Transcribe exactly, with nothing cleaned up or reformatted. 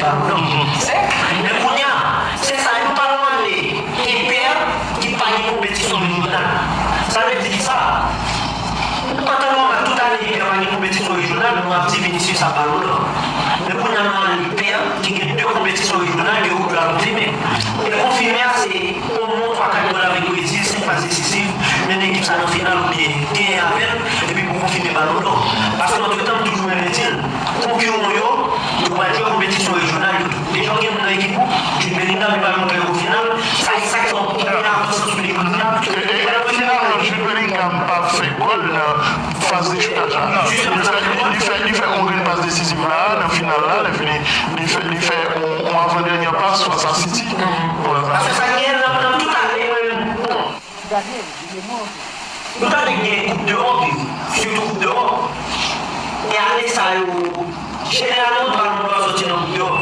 Balon dò. Men kounye a, se sa, nou pa nan ane enpè ki pa gen konpetisyon rejyonal. Sa vle di ki sa? An tan nòmal, tout ane enpè pa gen konpetisyon rejyonal, nou ap di Vinicius ap Balon dò. Men kounye a, nou ane enpè ki gen de konpetisyon rejyonal, gen Rodri ap konfime. E konfime a, se omwen twa kat gòl avèk Brezil, senk pas desisif, mennen ekip sa nan final oubyen genyen avè l, epi pou konfime Balon dò. Paske antretan, m toujou renmen di l, konkiran w yo, yo pral jwe konpetisyon rejyonal yo tou. Deja w gen moun nan ekip ou, Jude Bellingham, li pa jwenn trè gwo final, sa egzakteman pou gen avans sou li kounye a. E, e, e final nan, Jude Bellingham pa fè gòl nan faz dechoutaj la. Li fè, li, li fè, li fè yon grenn pas desizif la, nan final la, lè fini, li fè, li fè yon, yon avandènyè pas fas a City. Paske sa gen nan, nan tout ane, mwen, bon. Nou ta dwe gen koup dewòp, wi. Sitou koup dewòp. E ane sa yo, jeneralman, balon dò a soti nan koup dewòp.